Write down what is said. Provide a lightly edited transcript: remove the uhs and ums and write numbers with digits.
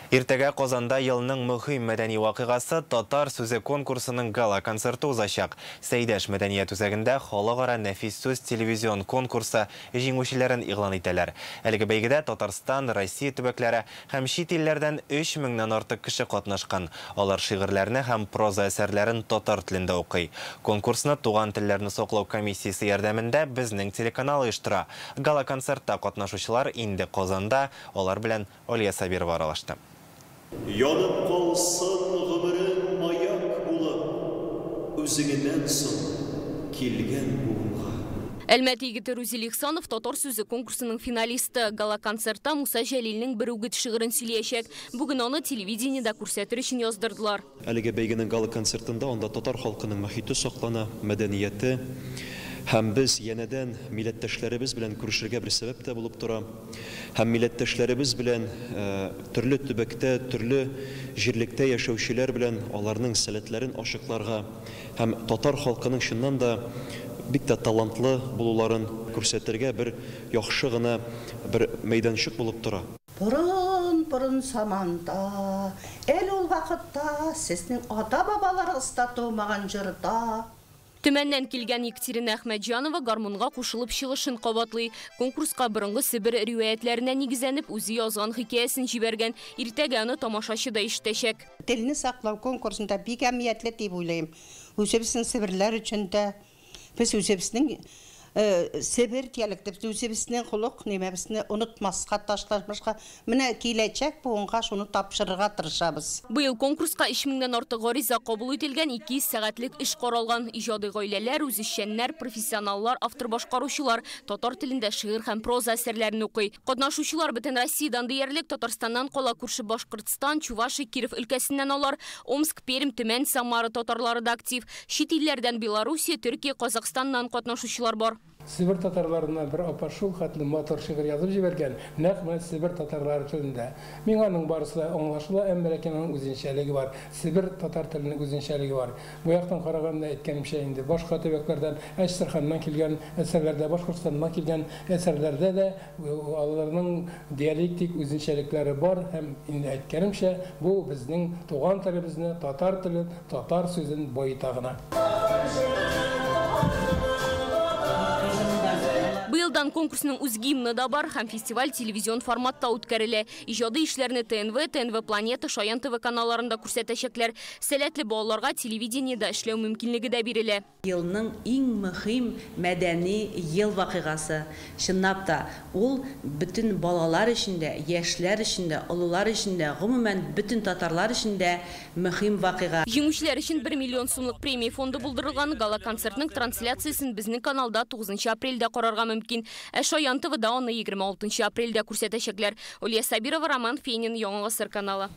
Иртәгә Казанда елның мөһим мәдәни вакыйгасы «Татар сүзе» конкурсының гала-концерты узачак. Сәйдәш мәдәният үзәгендә Халыкара нәфис сүз телевизион конкурсы җиңүчеләрен игълан итәләр. Әлеге бәйгедә Татарстан, Россия төбәкләре һәм чит илләрдән 3 меңнән артык кеше катнашкан. Алар шигырьләрне һәм проза әсәрләрен татар телендә укый. Конкурсны Туган телләрне саклау комиссиясе ярдәмендә безнең телеканал оештыра. Гала-концертта катнашучылар инде Казанда, алар белән Алия Сабирова аралашты. Янып калсын гомерең маяк булып, үзеңнән соң килгән буынга. Әлмәт егете Рузил Ихсанов «Татар сүзе» конкурсының финалисты. Гала-концертта Муса Җәлилнең «Бер үгет» шигырен сөйләячәк. Бүген аны телевидениедә күрсәтер өчен яздырдылар. Әлеге бәйгенең гала-концертында анда татар халкының мохите саклана, мәдәнияте. Һәм без янәдән милләттәшләребез белән күрешергә бер сәбәп тә булып тора. Һәм милләттәшләребез белән, төрле төбәктә, төрле җирлектә яшәүчеләр белән аларның сәләтләрен ачыкларга һәм татар халкының чыннан да бик тә талантлы булуларын күрсәтергә бер яхшы гына бер мәйданчык булып тора. Борын-борын заманда, әле ул вакытта сезнең ата-бабаларыгыз да тумаган җырда. Төмәннән килгән Екатерина Әхмәтҗанова гармунга кушылып чыгышын кабатлый. Конкурска борынгы Себер риваятләренә нигезләнеп үзе язган хикәясен җибәргән. Иртәгә аны тамашачы да ишетәчәк. Телне саклау конкурсында бик әһәмиятле дип уйлыйм. Үзебезнең себерләр өчен дә, без үзебезнең Себер диалекты, без үзебезнең холык нимәбезне онытмаска, ташлашмаска, менә киләчәк буынга шуны тапшырырга тырышабыз. Быел конкурска 3 меңнән артык гариза кабул ителгән, 200 сәгатьлек эш каралган. Иҗади гаиләләр, үзешчәннәр, профессионаллар, автор-башкаручылар татар телендә шигырь һәм проза әсәрләрен укый. Катнашучылар бөтен Россиядән диярлек, Татарстаннан кала күрше Башкортстан, Чувашия, Киров өлкәсеннән алар, Омск, Пермь, Төмән, Самара татарлары да актив. Чит илләрдән Белоруссия, Төркия, Казахстаннан катнашучылар бар. Себер татарларыннан бер апа шул хәтле матур шигырь язып җибәргән, нәкъ менә Себер татарлары телендә. Миңа аның барысы да аңлашыла, әмма ләкин аның үзенчәлеге бар. Себер татар теленең үзенчәлеге бар. Бу яктан караганда, әйткәнемчә инде, башка төбәкләрдән, Әчтерханнан килгән әсәрләрдә, Башкортстаннан килгән әсәрләрдә дә аларның диалектик үзенчәлекләре бар һәм инде әйткәнемчә, бу безнең туган телебезне, татар телен, татар сүзен баета гына. Быелдан конкурсның үз гимны да бар һәм фестиваль телевизион форматта үткәрелә. Иҗади эшләрне ТНВ, ТНВ Планета, Шаян ТВ каналларында күрсәтәчәкләр. Сәләтле балаларга телевидениедә эшләү мөмкинлеге дә бирелә. Елның иң мөһим мәдәни ел вакыйгасы. Чынлап та, ул бөтен балалар өчен дә, яшьләр өчен дә, олылар өчен дә, гомумән бөтен татарлар өчен дә мөһим вакыйга. Җиңүчеләр өчен 1 миллион сумлык премия фонды булдырылган. Гала-концертның трансляциясен безнең каналда 9 апрельдә карарга мөмкин. Ә Шаян ТВда аны 26 апрельдә күрсәтәчәкләр. Улья Сабирова, Роман Фенин, Яңа Гасыр каналы.